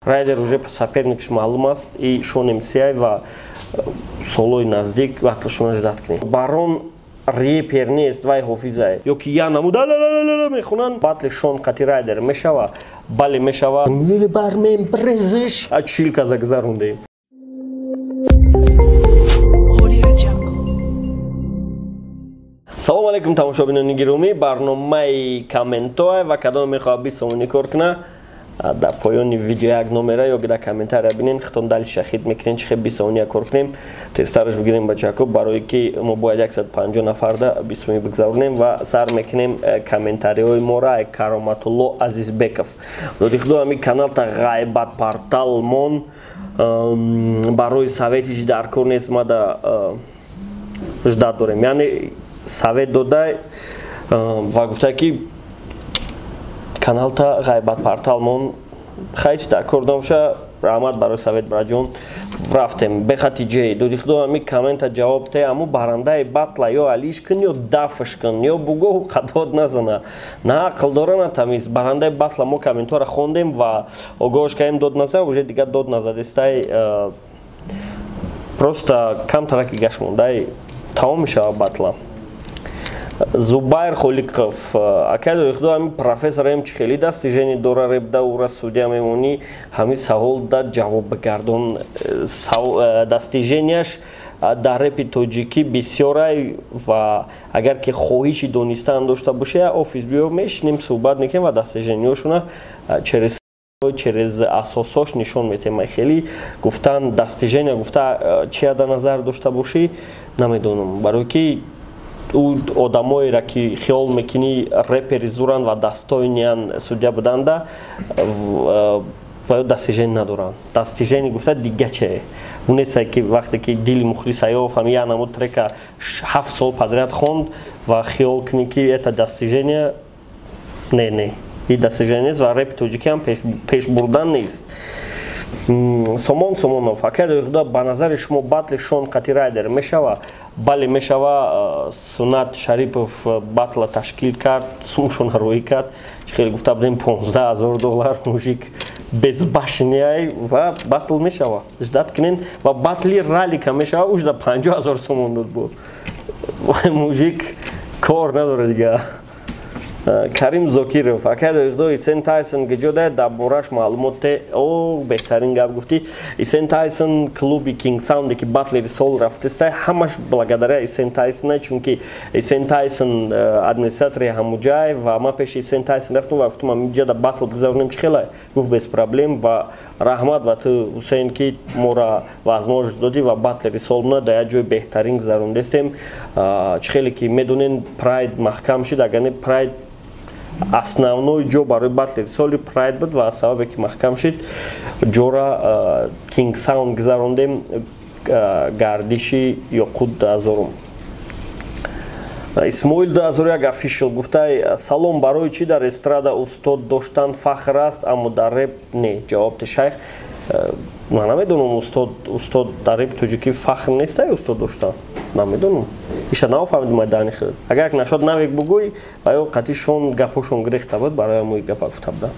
Райдер уже соперникш маълум аст, и Шон МСИ ва солои наздик вақташона ждать кунем. Барон репер нест, вай ҳофизае. Ё ки я намуда мехонанд. Батли Шон қати Райдер мешава? Бале, мешава. Бармен брезиш а 40 каза гузарондем. Салом алейкум, тамошобинони гиромӣ. Барномаи комментоа ва кадом мехоҳад 20 сомонӣ кор куна, дар поёни видео як номера ё дар комментария бинен, хитон далиша хит мекунен, чӣ хел 20 сомония кор кунем. Тезтараш бигирем, бачако, барое ки мо бояд 150 нафарда 20 сомонӣ бигзаронем ва сар мекунем комментариҳои мора. Кароматулло Азизбеков: доди худо, ҳамин каналта ғайбат портал мон, барои советиш дар кор нест, ма да ждать дорем. Яъне совет додай ва гуфта ки каналта ғайбат портал мон, хайч дар кор набоша. Раҳмат барои совет, браҷон. Рафтем бехати ҷей. Доди худо, ҳами коммента ҷавоб те, аму барандаи батла ё алиш кун, ё дафш кун, ё бугоҳу қадод назана, на ақл дора, на тамиз. Барандаи батла мо комментҳоро хондем ва огоҳш кардем, дод наза, уже дигар дод назадистай, просто камтараки гашт мондай, тамом мешава батла. Зубайр Холиқов: акай доди худо, ҳамин профессор м чӣ хеле достижение дора репда, ура судья мемонӣ? Ҳамин савол да ҷавоб бигардон. Достиженияш дар репи тоҷикӣ бисёрай ва агар ки хоҳиши донистан дошта боша, офис биё, мешинем, суҳбат мекунем ва достижениҳошона через асосош нишон метем. Хеле гуфтан достижения гуфта чия дар назар дошта бошӣ, намедонам, барое ки ӯ одамоеро ки хиёл мекунӣ репери зуранд ва достойниян судья буданда, ва ё достижение надоранд. Достижение гуфта дига че ӯ неста, ки вақте ки дили мухлиса ёфт, ҳами як намуд трека 7 сол подряд хонд ва хиёл кунӣ ки это достижение. Не, не, и достижение нест ва репи тоҷикӣ ҳам пеш бурдан нест. Сомон Сомонов: акай худо, ба назари шумо батли Шон қати Райдер мешава? Бале, мешава. Сунат Шарипов батла ташкил кард, сумшона роӣ кард, чӣ хеле гуфта будем, 15 000 доллар, мужик безбашняй, ва батл мешава, ждать кунен. Ва батли ралика мешава, ужда 50 000 сомон дод, бо мужик кор надора дига. Карим Зокиров: акай худо, Исен Тайсон гиҷо да, дар бораш маълумот те. О, беҳтарин гап гуфтӣ. Исен Тайсон, клуби Кинг Саунде ки батлери сол рафтеста, ҳамаш благодаря Исен Тайсона, чунки Исен Тайсон администратори ҳамуҷай ва ман пеши Исен Тайсон рафтам ва гуфтам, ҳамиҷа да батл бигзаронем, чӣ хела? Гуфт, без проблем. Ва раҳмат ба ту, Ҳусейн, ки мора возможность додӣ ва батлери солна дар як ҷои беҳтарин гузарондестем. Чӣ хеле ки медонен, Прайд маҳкам шуд, агар не, Прайд основной ҷо барои батлери соли Прайд буд ва аз сабабе ки маҳкам шуд, ҷора Кинг Саунд гузарондем, гардиши ёқут 2000-ум. Исмоил 2001 Official гуфтай: салом, барои чӣ дар эстрада устод доштан фахр аст, аммо дар реп не? Ҷавоб те, шайх. Ман намедонам, устод дар репи тоҷикӣ фахр нестай устод доштан, намедонам, иша нафаҳмидим дани худ. Агар як нашод навек бугӯй ва ё қатъи шон гапҳошон гирехта буд, барои ҳамои гапа гуфта буданд,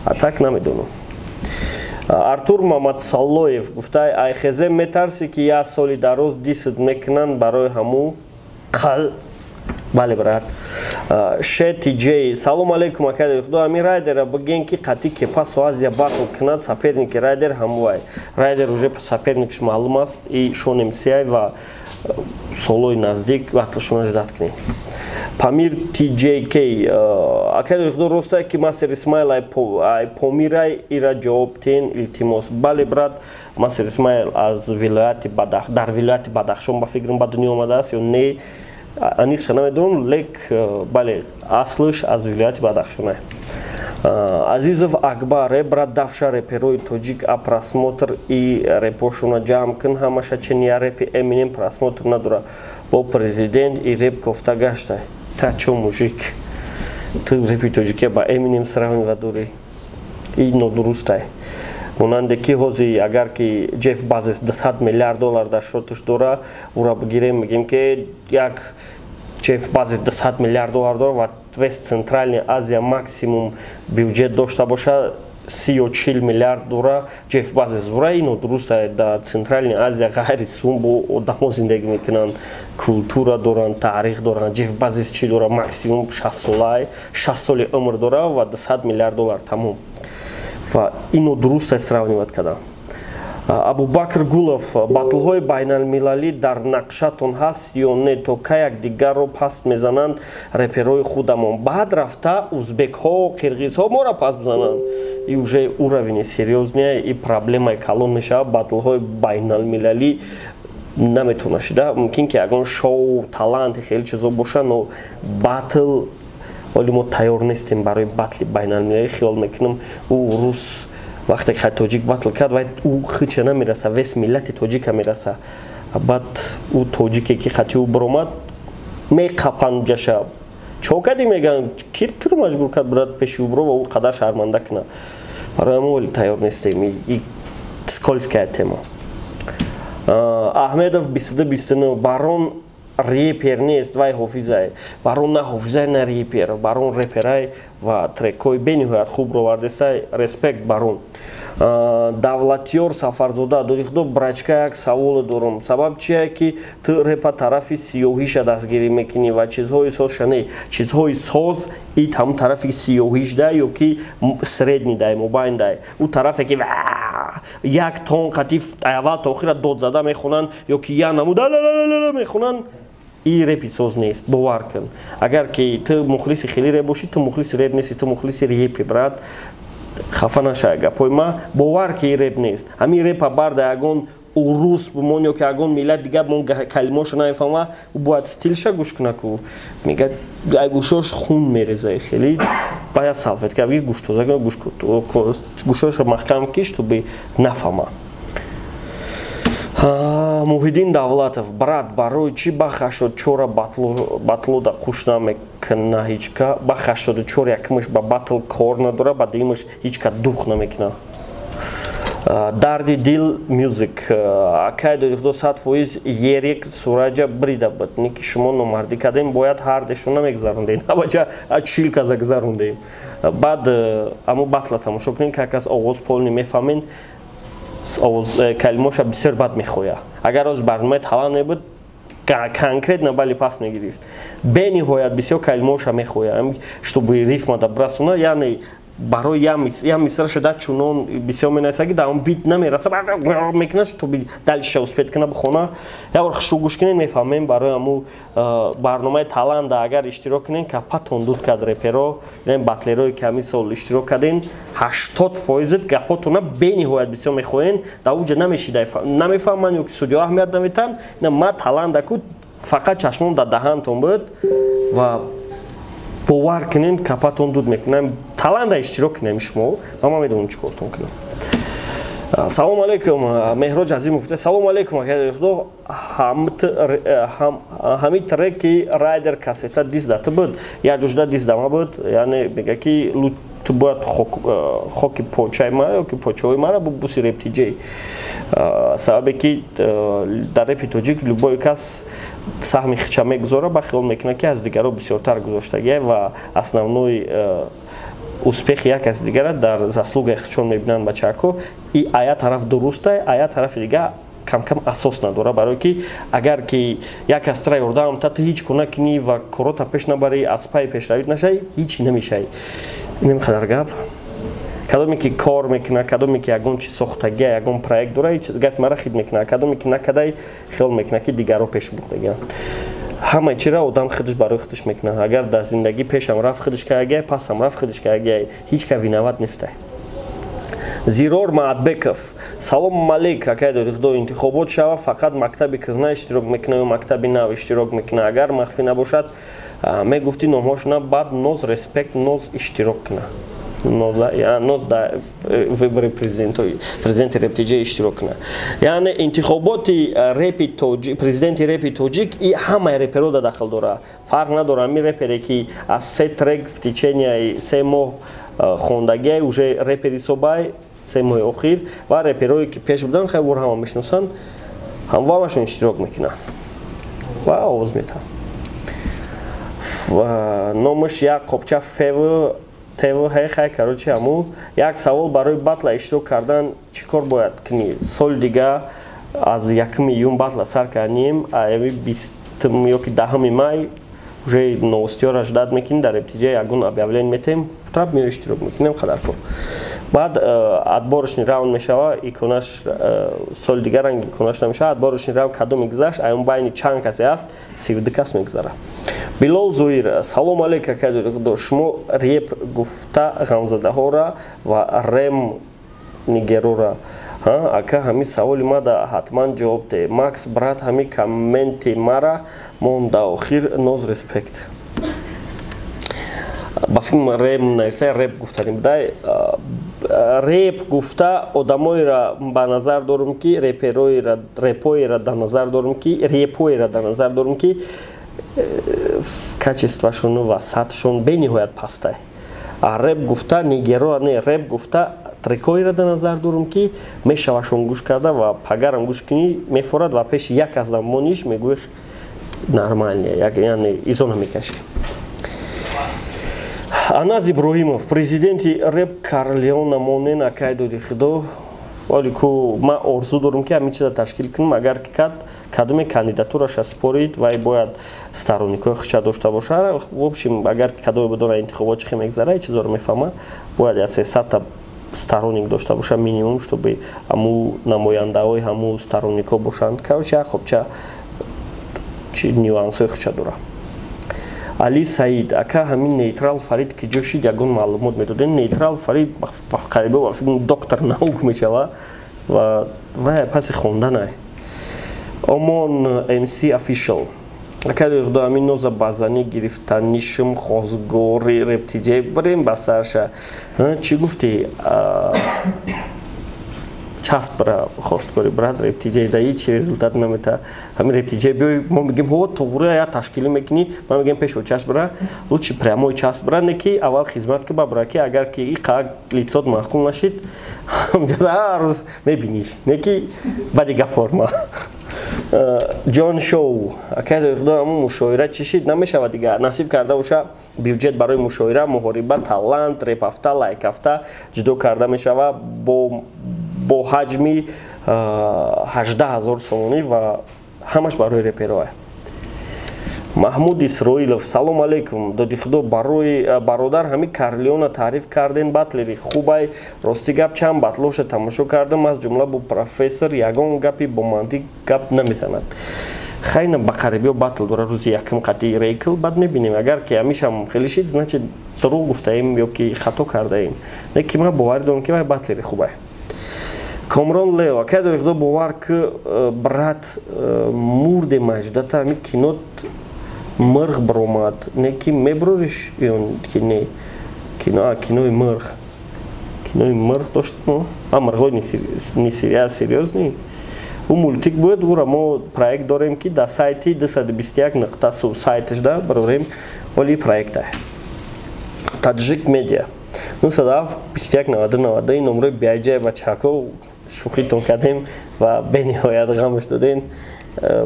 а так намедонам. Артур Мамадсаллоев гуфтай: айхезе метарсӣ, ки як соли дароз дисит мекунанд барои ҳаму қал? Бале, брат. Шетиҷ: салом алейкум, акаи худо, ҳамин Райдера бигӯен, ки қатъи Кепасо Азия батл кунад, соперники Райдер ҳамувай. Райдер уже соперникш маълум аст, и Шон МСИ ва солои наздик вақташона ждать кунем. Памир TJK: акаи худо, ростае ки Мастер Исмаил ай Помирай? Ира ҷавоб тен, илтимос. Бале, брат, Мастер Исмаил аз вилояти Бадах, дар вилояти Бадахшон, ба фикрам, ба дунё омадааст ё не, аниқша намедонам, лек бале, аслиш аз вилояти Бадахшонае. Азизов Акбар: э брат, дафша реперои тоҷик а просмотр и репошона ҷамъ кун ҳамаша, чения репи Эминем просмотр надора, бо президент и реп кофта гашта. Та чо, мужик, ту репи тоҷикия ба Эминем сравнивать дорӣ? И нодурустай. Монанде ки ҳози агар ки Ҷеф Безос 200 миллиард доллар дар шоташ дора, ӯра бигирем, мегем ки як Ҷеф Безос 200 миллиард доллар дора ва весь Центральная Азия максимум бюджет дошта боша. 30 ё 40 миллиард дора Ҷеф Безос дора. Ино дуруст, дар Центральный Азия ғайри сум бо одамо зиндагӣ мекунанд, культура доранд, таърих доранд. Ҷеф Безос чӣ дора? Максимум 60 солай, 60 соли умр дора ва 200 миллиард доллар, тамом. Ва ино дуруст сравнивать кардан. Абубакр Гулов: батлҳои байналмилалӣ дар нақшатон ҳаст ё не? То кай якдигарро паст мезананд реперои худамон? Баъд рафта узбекҳо, қирғизҳо моро паст бизананд, и уже уровень серьёзный и проблемаи калон мешавад. Батлҳои байналмилалӣ наметавона шида. Мумкин ки ягон шоу таланти, хеле чизо боша, но батл оли мо тайёр нестем барои батли байналмилалӣ. Хиёл мекунам, ӯ рус вақте ки тоҷик батл кард, вай ӯ хича намераса, весь миллати тоҷика мераса. Баъд ӯ тоҷике ки хати ӯ биромад, меқапанд ҷаша. Чо кардӣ, мегӯянд, ки туро маҷбур кард бирад пеши ӯ биро ва ӯ қадар шарманда кунад? Барои мо оли тайёр нестем, и скользкая тема. Аҳмедов 2229: Барон репер нест, вай ҳофизай. Барон на ҳофизай, на репер, Барон реперай ва трекҳои бениҳоят хуб ровардесай. Респект, Барон. Давлатёр Сафарзода: Додихудо, брачка, як саволе дорам. Сабаб чие, ки ту репа тарафи сиёҳиша дастгирӣ мекунӣ ва чизҳои созша не? Чизҳои соз и ҳамун тарафи сиёҳиш да ё ки средний дай, мобайн дай? Ӯ тарафе ки як тон қатиф аввал то охира дод зада мехонанд ё ки я намуда мехонанд, и репи соз нест, бовар кун. Агар ки ту мухлиси хеле реп бошӣ, ту мухлиси реп нести, ту мухлиси репи, брат. Хафа наша гапои ма, бовар ки реп нест. Ҳамин репа барда ягон урус бумон ё ки ягон миллат дига бумон, калимаошо намефаҳма, ӯ бояд стилша гӯш куна ку мега, гӯшош хун мереза. Хеле бояд салфетка биги, гӯш тоза, гӯшоша маҳкам киш, то би нафаҳма. Муҳиддин Давлатов: брат, барои чӣ ба 84-а батлода қуш намекуна ҳичка? Ба 84 якумаш ба батл кор надора, ба дуюмаш ҳичка дух намекуна. Дарди дил мюзик: акай додихудо, 100% Ерик Сураҷа брида буд, не ки шумо номардӣ кардем, бояд ҳардешон намегузарондем, абача 40 каза гузарондем. Баъд амо батла тамошо кунем, как раз оғоз полный мефаҳмем. Калимоша бисёр бад мехоя. Агар оз барномаи талант мебуд, конкретно бали пас мегирифт. Бениҳоят бисёр калимаоша мехоя, чтобы рифма добрасона, яъне барои я мисра шуда чунон бисёр менависа, ки дар он бит намераса, мекунад, чтобы дальше успеть куна бихона. Як бор хушу гӯш кунед, мефаҳмем. Барои ҳаму барномаи таланда агар иштирок кунен, капатон дуд кард. Реперо, батлерое ки ҳамин сол иштирок карден, 80 фоизит гапотона бениҳоят бисёр мехоҳен. Дар уҷа намешида, намефаҳманд ё ки судьё аҳамият наметаҳанд. Ма таланда ку фақат чашмом дар даҳантон буд ва бовар кунем, капатон дуд мекунам. Таланда иштирок кунем шумо ва ман медонам чӣ кортон кунам. Салому алейкум, Меҳроҷ Азимов: салому алейкум, худо, ҳамин треки Райдер кассета дизда ту буд, як ҷужда диздама буд. Яъне мега ки ту бояд хоки почаи мара ё ки почаҳои мара бубуси рептиҷей. Сабабе ки дар репи тоҷик любой кас саҳми хича мегузора, ба хиёл мекунад, ки аз дигаро бисёртар гузоштагия ва основной успехи як аз дигара дар заслугаи хичон мебинанд бачаҳако. И ая тараф дурустай, ая тарафи дига камкам асос надора, барое ки агар ки як аз тра ёрдам та, ту ҳеҷ кор накунӣ ва корота пеш набарӣ, аз пайи пешравӣ нашавӣ, ҳичи намешавӣ. Инам қадар гап. Кадоме ки кор мекунад, кадоме ки ягон чи сохтагия, ягон проект дора, гап мара хид мекунад. Кадоме ки накадай, хиёл мекунад, ки дигарро пеш бурдагия. Ҳамаи чиро одам худаш барои худаш мекунад. Агар дар зиндагӣ пешам рафт, худаш кардагия, пасам рафт, худаш кардагия, ҳеҷ ка виноват нестай. Зирор Маатбеков: салому алейк, акай дорихудо, интихобот шава, фақат мактаби кӯҳна иштирок мекунад ё мактаби нав иштирок мекунад? Агар махфӣ набошад, мегуфтӣ номҳошона. Баъд ноз, респект, ноз иштирок кунад, ноз дар выбори президенти рептиҷа иштирок кунад. Яъне интихоботи репи тоҷик, президенти репи тоҷик и ҳамаи реперо да дахл дорад, фарқ надорад. Ҳамин репере ки аз се трек в течение 3 моҳ хондагиай, уже репери ҳисобай 3 моҳи охир, ва реперое ки пеш буданд, хеле бор ҳама мешиносанд, ҳамашон иштирок мекунанд ва овоз метаҳанд. Номаш як қопча фев. ТВ хай. Короче, ҳаму як савол: барои батла иштирок кардан чӣ кор бояд кунӣ? Соли дига аз 1 июн батла сар кардем, ами 20-ум ёки 10 май уже новостиёра ждать мекунем, дар РеПТиҷа ягон объявление метем, трап мео, иштирок мекунем, қадар кор. Баъд отборочный раунд мешава, иконаш соли дигар ранги иконаш намешава. Отборочный раунд кадоме гузашт, аюн байни чанд касе аст, 32 кас мегузара. Билол Зоир: салом алейка, кадори худо, шумо реп гуфта ғамзадаҳора ва рем нигерора, ака, ҳамин саволи мада ҳатман ҷавоб де. Макс, брат, ҳамин комменти мара монда охир, ноз респект. Ба филм рем нависа, реп гуфтанем будай. Реп гуфта одамоеро ба назар дорум, ки репероера, репоера дар назар дорум, ки репоера дар назар дорум, ки качествашон ва сатҳшон бениҳоят пастай. А реп гуфта нигеро не, реп гуфта трекоеро дар назар дорум, ки мешавашон гӯш карда ва пагарам гӯш кунӣ, мефорад ва пеши як аз мониш мегӯи нормально, яъне изо намекашӣ. Аназ Иброҳимов: президенти реп Карлеона монен, акай доди худо. Вале ку ман орзу дорум, ки ҳамин чиза ташкил кунам. Агар ки кад кадоме кандидатураша спорид, вай бояд сторонникои худша дошта боша. В общем, агар кадоме бидона интихобот чӣ хел мегзара, чизоро мефаҳма, бояд я 300-та сторонник дошта боша минимум, чтобы ҳаму намояндаҳои ҳаму сторонникҳо бошанд. Короче, як хобча чи нюансҳои худша дора. Али Саид: ака, ҳамин Нейтрал Фарид ки ҷо шид, ягон маълумот медодем? Нейтрал Фарид қарибо доктор наук мешава ва вай паси хонданай. Омон МС Official: ака худо, ҳамин ноза базанӣ гирифтанишм хозгори РеПТиҷа бирем ба сарша. Чӣ гуфтӣ? Часп бира хостгори, брат, РеПТиҷа да ҳеҷ результат намета. Ҳамин РеПТиҷа биёй, мо мегем, ҳо, туғри я ташкилӣ мекунӣ, ма мегем, пешо часп бира, лучше прямой часп бира, не ки аввал хизмат ки ба бира, ки агар ки иқа лицот маъқул нашид, ҳар рӯз мебиниш, не ки ба дига форма. Ҷон Шоу: акай худо, ҳамун мушоира чӣ шид? Намешавад дига, насиб карда боша, бюҷет барои мушоира, муҳориба, талант, репафта, лайкафта ҷудо карда мешава бо ҳаҷми 18 000 сомонӣ ва ҳамаш барои репероа. Маҳмуд Исроилов: салом алейкум, доди худо, барои бародар, ҳамин Карлеона таъриф карден, батлери хубай. Рости гап, чанд батлоша тамошо кардам, аз ҷумла бо профессор, ягон гапи бо мантиқ гап намезанад. Хайна, ба қарибиё батл дора, рӯзи якум қати Рейкл, баъд мебинем. Агар ки ҳамишам хеле шид, значит, дурӯғ гуфтаем ё ки хато кардаем. Не ки ман боварӣ дорам, ки вай батлери хубай. Комрон Лео: акай доди худо, бовар ки, брат, мурде маҷдата, ҳамин кинот мирғ биромад, не ки мебурориш ё ки не? Кино, кинои мирғ, кинои мирғ доштмо, а мирғҳои не серьёзный, ӯ мультик буд. Ӯра мо проект дорем, ки дар сайти 221.su сайташда бирорем, оли проекта Таджик Медиа 97 21 92 92 номрои биаҷай. Бачаҳако, шӯхитон кардем ва бениҳоят ғамш додем.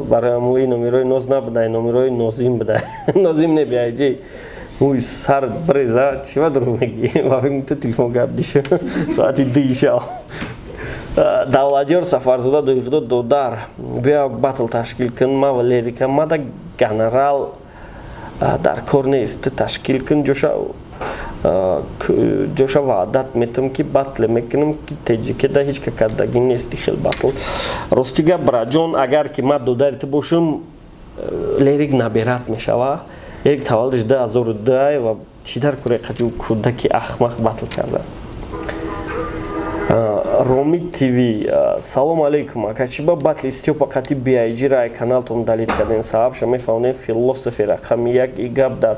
Барои ҳамои номерои ноз набудай, номерои Нозим буда. Нозим не, биаҷи мӯи сар бреза. Чива дурӯғ мегӣ? Ва фикр, ту телефон гап диша соати 2-и шав. Давлатёр Сафарзода: дуихудо додар, биё батл ташкил кун, ма ва Лерика. Мада гонорар дар кор нест, ту ташкил кун, ҷоша ваъдат метам, ки батле мекунам, ки теҷикеда ҳеҷ ка кардагӣ нести хел батл. Рости гап, браҷон, агар ки ман додари ту бошам, Лерик набират мешава. Лерик таваллудиш 2002 ва чӣ дар куре қати кӯдаки ахмақ батл карда? Ромид ТВ: салом алейкум, ака, чӣ ба батли Стёпа қати Биайҷи рай каналтон далит кардем? Сабабша мефаҳмонем. Философи рақами як и гап дар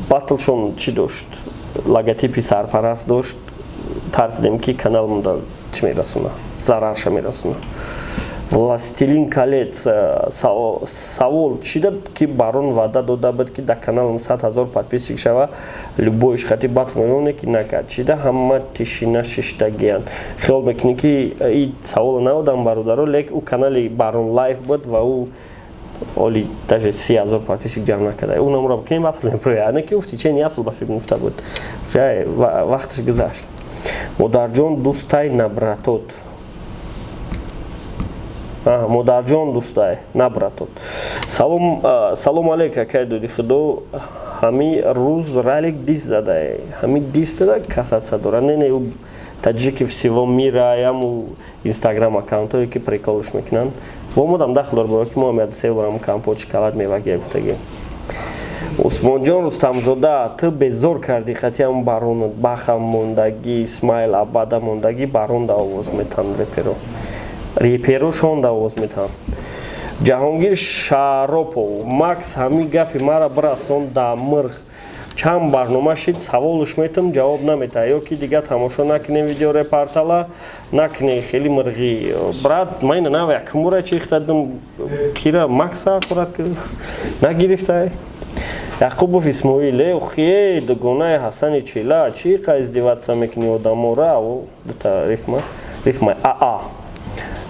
батлшон чӣ дошт? Логотипи сарпараст дошт, тарсидем, ки каналмонда чӣ мерасона, зарарша мерасона. Властелин колец: савол чӣ дад, ки Барон ваъда дода буд, ки дар каналам 100 000 подписчик шава, любойш хати батл мемоне, ки накард? Чида ҳама тишина шиштагиянд? Хиёл мекунӣ, ки и саволо наодам, бародаро, лек ӯ канали Барон Лайф буд ва ӯ Оли даже 30 000 подписчик ҷамъ накарда. Ӯ намура бикунем, батл мепроя. Не ки в течение як сол ба фикр гуфта буд. Уже вақташ гузашт. Модарҷон дӯстай, на братот. Модарҷон дӯстай, на братот. Салом, салом алейк, акай Доди Худо. Ҳами рӯз ралик дис задае. Ҳами дис зада касатса дора. Не, не, ӯ таджики всего мира, яму инстаграм аккаунтое, ки приколш мекунанд. Бо модам дахл дор, боро ки мо ҳам се борам компот, шоколад, мевагия гуфтагӣ. Усмонҷон Рустамзода, ту безор кардӣ, хатиам барон бахам мондагӣ, Исмаил Абада мондагӣ, барон да овоз метан, реперо. Реперо шон да овоз метан. Ҷаҳонгир Шаропов, Макс, ҳамин гапи мара бирасон да мирх. Чанд барнома шид, саволуш метам, ҷавоб намета. Ё ки дига тамошо накунем видео репортала, накунем хеле мирғӣ. Брат, ман ина нав якум бора чихтадам, кира Макса хӯрад ки нагирифтай. Яқубов Исмоил, э, охи, дугонаи Ҳасани Чила, чӣ қа издеваться мекунӣ одамора? О, дута рифма, рифма аа.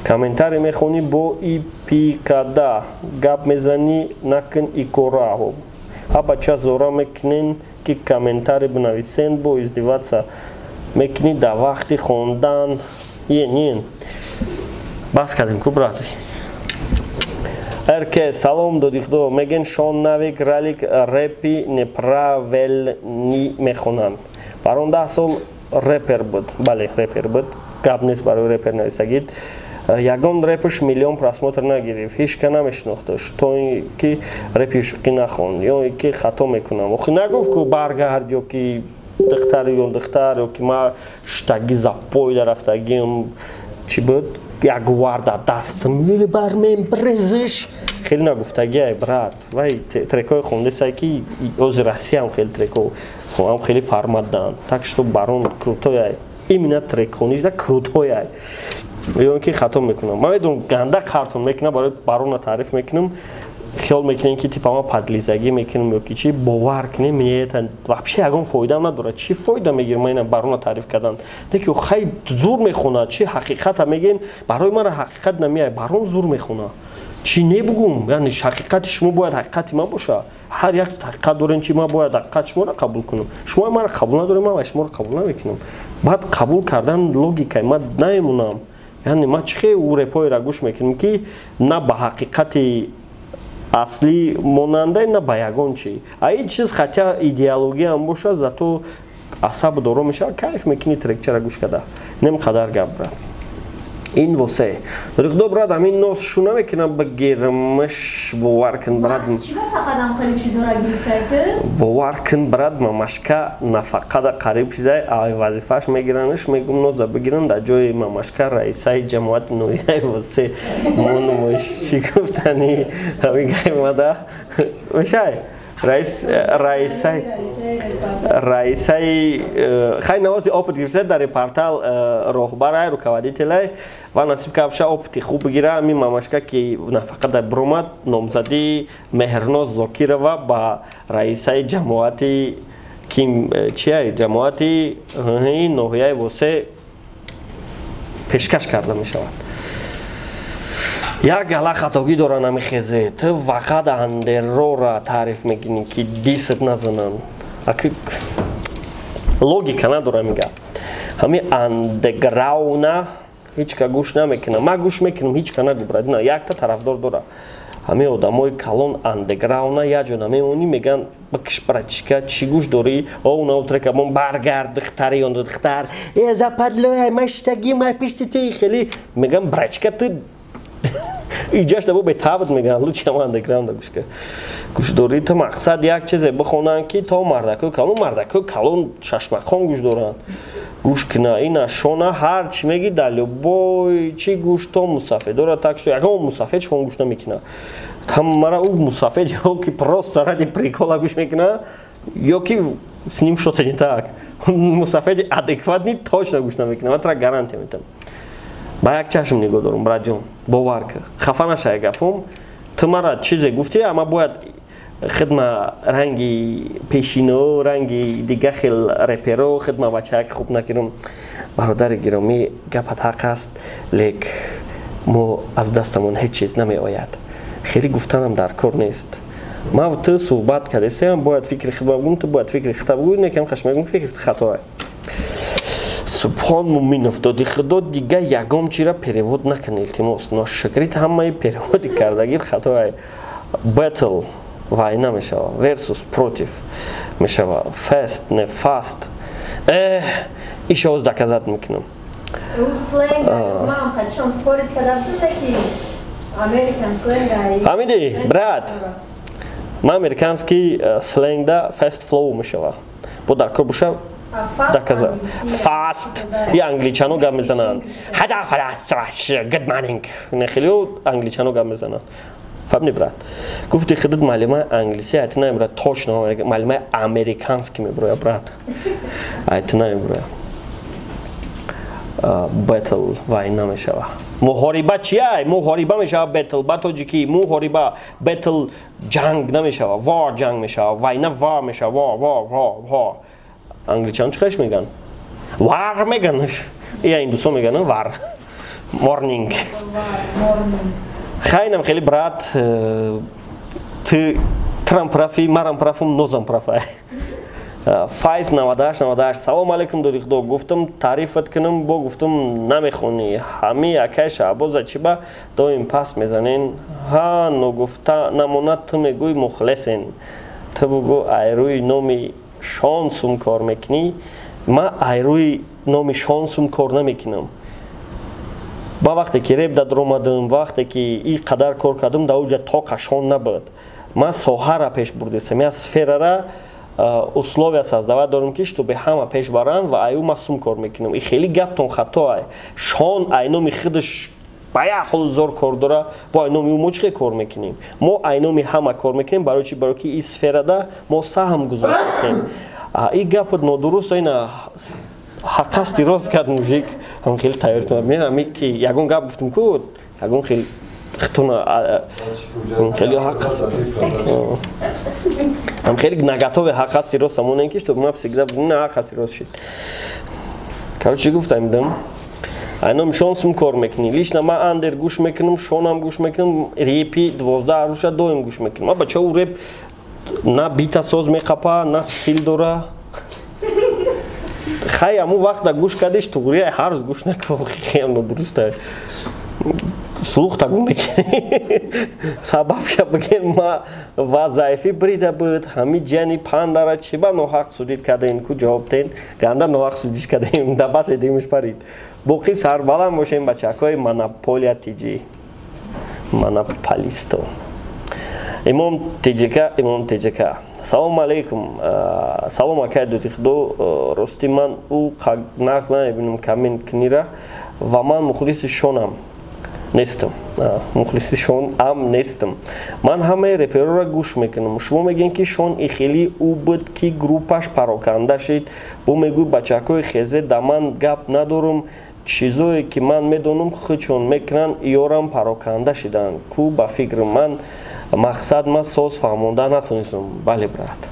Комментарий мехонӣ, бо ипикада гап мезанӣ, накун икора. Ҳа, бача, зора мекунен, ки комментарий бинависен, бо издеваться мекунӣ дар вақти хондан. Ен, ен. Бас кардем ку, брат. РК, салом, Доди Худо. Меген, Шон Навик, Ралик репи неправильный мехонанд. Барон 10 сол репер буд. Бале, репер буд. Гап нест барои репер нависагид. Ягон репш миллион просмотр нагирифт, ҳеч ка намешинохташ, то ин ки репи шуқӣ нахон. Ё ин ки хато мекунам? Охи, нагуфт ку баргард, ё ки духтар, ё духтар, ё ки ма штаги запой дарафтагиам, чӣ буд, ягуар дар дастам мебармем брезиш, хеле нагуфтагиай, брат. Вай трекҳои хондесай, ки ози Россиям хеле треко ам хеле формат даанд. Так что барон крутой, именно трекхонишда крутой. Ё ин ки хато мекунам? Ман медонам, ганда қартон мекунам, барои барона таъриф мекунам, хиёл мекунем, ки типа ма подлизагӣ мекунам ё ки чӣ. Бовар кунем, меета вообще ягон фоидаам надорад. Чӣ фоида мегирам ман ина барона таъриф кардан? Не ки хай зур мехонад, чӣ ҳақиқата мегӯен, барои мара ҳақиқат намеяй. Барон зур мехонад, чӣ небугум? Яъне ҳақиқати шумо бояд ҳақиқати ман боша. Ҳар як ҳақиқат дорем, чи ман бояд ҳақиқати шуморо қабул кунам. Шумо мара қабул надорем, ман шуморо қабул намекунам. Баъд қабул кардан логикаи ман намемонам. Яъне ман чӣ хел ӯ репоеро гӯш мекунам, ки на ба ҳақиқати аслӣ монанда, на ба ягон чи. А ин чиз хотя идеологиям боша, зато асабу доро мешавад, кайф мекунӣ трекчара гӯш карда. Инам қадар гап, брат. Ин восе Рихдо, брат, ҳамин нос шу намекунам, бигирмаш, бовар кун, брат. Бовар кун, брат, мамашка нафақада қариб шидай, ай вазифааш мегиранаш, мегум, ноза бигиран дар ҷои мамашка раисаи ҷамоати ноҳияи Восе монумош. Чӣ гуфтани ҳамин гаймада мешай? Раис, раисаи хай навози опыт гирифта дар репортал, роҳбарай, руководителай ва насиб кавша опыти хуб бигира. Ами мамашка ки нафақа дар бромад, номзадии Меҳрноз Зокирова ба раисаи ҷамоати ким чия, ҷамоати ноҳияи Восе пешкаш карда мешавад. Як гала хатогӣ дора, намехезе. Ту вақат андеррора таъриф мекунӣ, ки дисат назананд. Логика надора мига. Ҳами андеграуна ҳеч ка гӯш намекунам. Ман гӯш мекунам, ҳеч ка нагӯ, брат, на якта тарафдор дора. Ҳами одамои калон андеграуна як ҷо намемонӣ, меган: «Бикш, братишка, чӣ гӯш дорӣ?» О, унав трека мон, баргард, духтари, он духтар, э, западлоя, маштаги, ма пишти ти, хеле меган: «Братишка, ту иҷаш дабо бетабт», меган: «Лучше ама андеграунда гӯш гӯш дорӣ ту». Мақсад як чизе бихонанд, ки то мардакои калон, мардакои калон шашмақом гӯш доранд, гӯш кина ина шона, ҳар чӣ меги, дар любой чӣ гӯш то мусафед дора. Так что ягон мусафед шон гӯш намекуна. Ҳамара ӯ мусафед ё ки просто ради прикола гӯш мекуна, ё ки с ним что-то не так. Мусафеди адекватный точно гӯш намекуна, ман тра гарантия метам. Ба як чашм нигоҳ дорум, братҷон, бовар кар, хафа нашай гапом. Ту мара чизе гуфтӣ, ама бояд хидма ранги пешино, ранги дига хел реперо, хидма бачаяк хуб накунам. Бародари гиромӣ, гапат ҳақ аст, лек мо аз дастамон ҳеҷ чиз намеояд. Хеле гуфтанам дар кор нест. Ман ту суҳбат кардесем, бояд фикри худба бигӯм, ту бояд фикри худта бигӯй. Некам хаш мегӯм, фикри хатоа. Субҳон Муминов: доди худо, дига ягон чира перевод накун, илтимос. Ношукрит, ҳамаи перевод и кардагит хатоа. Battle война мешава, versus против мешава, fest не fast. Иша оз доказать мекунам. Сленг ман қадишон спорить карда будам, ки American slang. Фаҳмидӣ, брат? Ман американский сленг да fast flow мешава. Бо дар кор боша доказать. Fast и англичано гап мезананд. Good morning. Не, хеле англичано гап мезананд. Фаҳмидӣ, брат? Гуфти худат маълимаи англисӣ айти намебурад, точно маълимаи американский мебуроя, брат. Айти намебуроя. Battle война мешава. Муҳориба чия? Муҳориба мешава battle ба тоҷикӣ. Муҳориба, battle ҷанг намешава, war ҷанг мешава, война war мешава, war, war, war, war. Англичан чӣ хеш меган? War меган. Я индусо меган war. Morning. Хайнам хеле, брат, ты трам прав и, марам прав ум, нозам прав ай. Файз 98 98: салом алейкум, додихдо. Гуфтам, таърифат кунам, бо гуфтам, намехонӣ. Ҳами акай Шаҳбоза чӣ ба доим пас мезанен? Ҳа, ногуфта намонад, ту мегӯй мухлисен. Ту бугӯ, айрӯи номи шонсум кор мекунӣ. Ма айрӯи номи шонсум кор намекунам. Ба вақте ки реп дадаромадам, вақте ки и қадар кор кардам, дар оҷа тоқа шон набуд. Ман соҳара пеш бурдесам, я сферара условия создавать дорем, ки чтобы ҳама пеш баранд, ва аю ма сум кор мекунам. И хеле гаптон хато. Шон айноми худаш ба як ҳол зор кор дора, бо айноми ӯ мо чӣ кор мекунем? Мо айноми ҳама кор мекунем. Барои чи? Барои ки ин сферада мо саҳм гузоштем. И гапот нодуруст. Ина ҳаққасти рост кард мужик. Ҳам хеле тайёр мерами, ки ягон гап гуфтум ку, ягон хел хитуна хеле ҳақ ҳам хеле наготове. Ҳаққасти рост ҳамонен, ки чтобы ма всегда на ҳаққасти рост шид. Короче, гуфтам дам, айном шонсум кор мекунӣ. Лично ма андер гӯш мекунам, шонам гӯш мекунам, репи 12 аруша доим гӯш мекунам. Ма бача, ӯ реп на бита соз меқапа, на стил дора. Хай, аму вақта гӯш кардиш, туғрия ҳар рӯз гӯш накун, хеле нодуруста. Слух тагу мекунӣ. Сабабша бигем, ма ва заифӣ брида буд. Ҳами ҷани пандара чӣ ба ноҳақ судить кардем ку? Ҷавоб тен. Ганда ноҳақ судить кардем, да батле димиш парид. Боқӣ сарбаланд бошем, бачакҳои монополия тиҷи монополисто. Имом тиҷика, Имом тиҷика: салому алейкум. Салом, акай дутихдо. Ростӣ, ман ӯ нағз намебинам коммент кунира ва ман мухлиси шонам нестам, мухлиси шон ам нестам. Ман ҳамаи репероро гӯш мекунам. Шумо мегӯем, ки шон и хеле ӯ буд, ки группаш пароканда шид. Бо мегӯй бачакҳои хезе да ман гап надорам. Чизое ки ман медонам, худшон мекунанд, ёрам пароканда шиданд ку. Ба фикри ман, мақсад ман соз фаҳмонда натонистам. Бале, брат.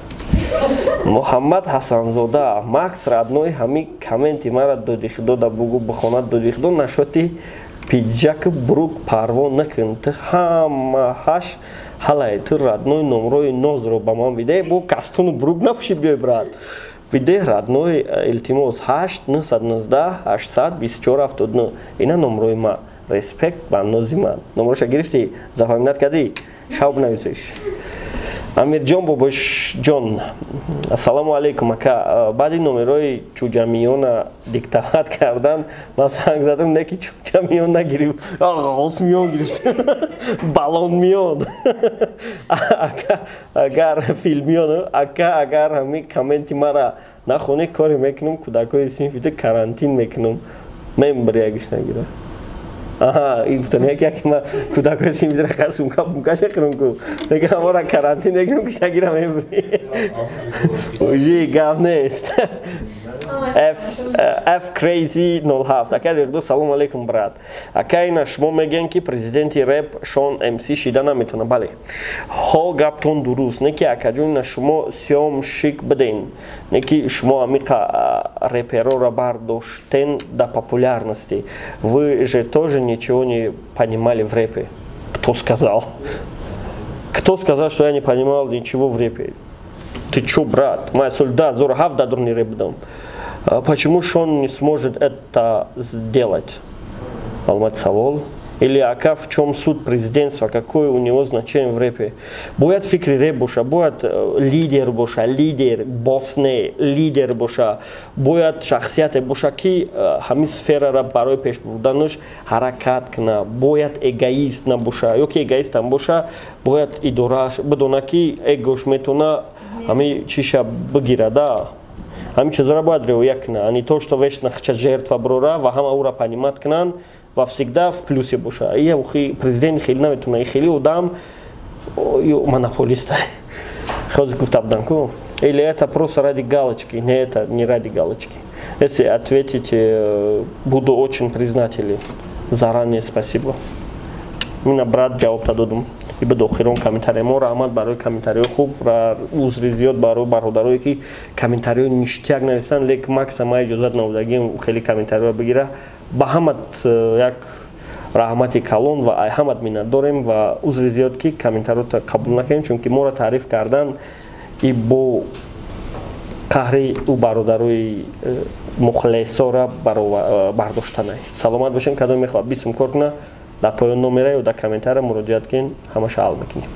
Муҳаммад Ҳасанзода: Макс родной, ҳами комменти мара додихудо да бугу бихонад. Додихудо, нашоти пиджак брук парво накун, ту ҳамаҳаш ҳалай. Ту, родной, номрои нозро ба ман биде. Бо кастуну брук напӯши биёй, брат, биде, родной, илтимос. 8 919 824 79, ина номрои ма. Респект ба нози ман. Номроша гирифтӣ, запоминать кардӣ, шав бинависеш. Амирҷон Бобошҷон: ассалому алайкум, ака. Баъди номерои чӯҷамиёна диктовать кардан, ман занг задам, не ки чӯҷамиён нагирифт, осмиён гирифт, балонмиён, агар филмиён. Ака, агар ҳами комменти мара нахонӣ, коре мекунам, кӯдакҳои синфита карантин мекунам. Мембри ягиш нагира. Аҳа, ин гуфтан як як ма кӯдакҳои синфитра ха сумка пумка шақирам ку, мегам, ора карантин мекунам, ки шагира мебри. Уже гап нест. F F Crazy 07: ака Лирду, салом алейкум, брат. Ака, ина шумо мегӯем, ки президенти реп Шон МС шида наметавона. Бале, ҳо, гаптон дуруст. Не ки, акаҷон, ина шумо съёмщик биден, не ки шумо амиқа реперора бардоштен до популярности. Вы же тоже ничего не понимали в репе. Кто сказал? Кто сказал, что я не понимал ничего в репе? Ты чё, брат? Моя соль, да, зора хав да дурни реп дам. Почему Шон не сможет это сделать? Алмат савол. Или ака, в чем суть президентства, какое у него значение в репе? Бояд фикри реп боша, бояд лидер боша, лидер, босс не, лидер боша, бояд шахсияте боша, ки ҳамин сферара барои пеш бурданаш ҳаракат куна, бояд эгоист набоша, ё ки эгоистам боша, бояд идорааш бидона, ки эгош метавона ҳамин чиша бигирада. Ҳамин чизора бояд риоя куна, а не то, что вечно хча жертва брора ва ҳама ӯра понимать кунанд ва всегда в плюсе боша. И президент хеле наметуна, хеле одам монополист. Ҳозир гуфта будам ку. Или это просто ради галочки? Не, это не ради галочки. Если ответите, буду очень признателен. Заранее спасибо. Мина, брат, ҷавоб додум. И ба охирон комментария мо. Раҳмат барои комментариҳои хуб ва узри зиёд барои бародарое, ки комментариҳои ништяк нависанд, лек макса ма иҷозат навдагим хеле комментариҳо бигира. Ба ҳамат як раҳмати калон ва ай ҳамат миннат дорем ва узри зиёд, ки комментариҳоро қабул накардем, чунки моро таъриф кардан и бо қаҳри ӯ бародарои мухлисора бардоштанай. Саломат бошем. Кадом мехоҳад бисум кор куна, дар поён номера ё дар комментария муроҷиат кунед, ҳамаша ҳал мекунем.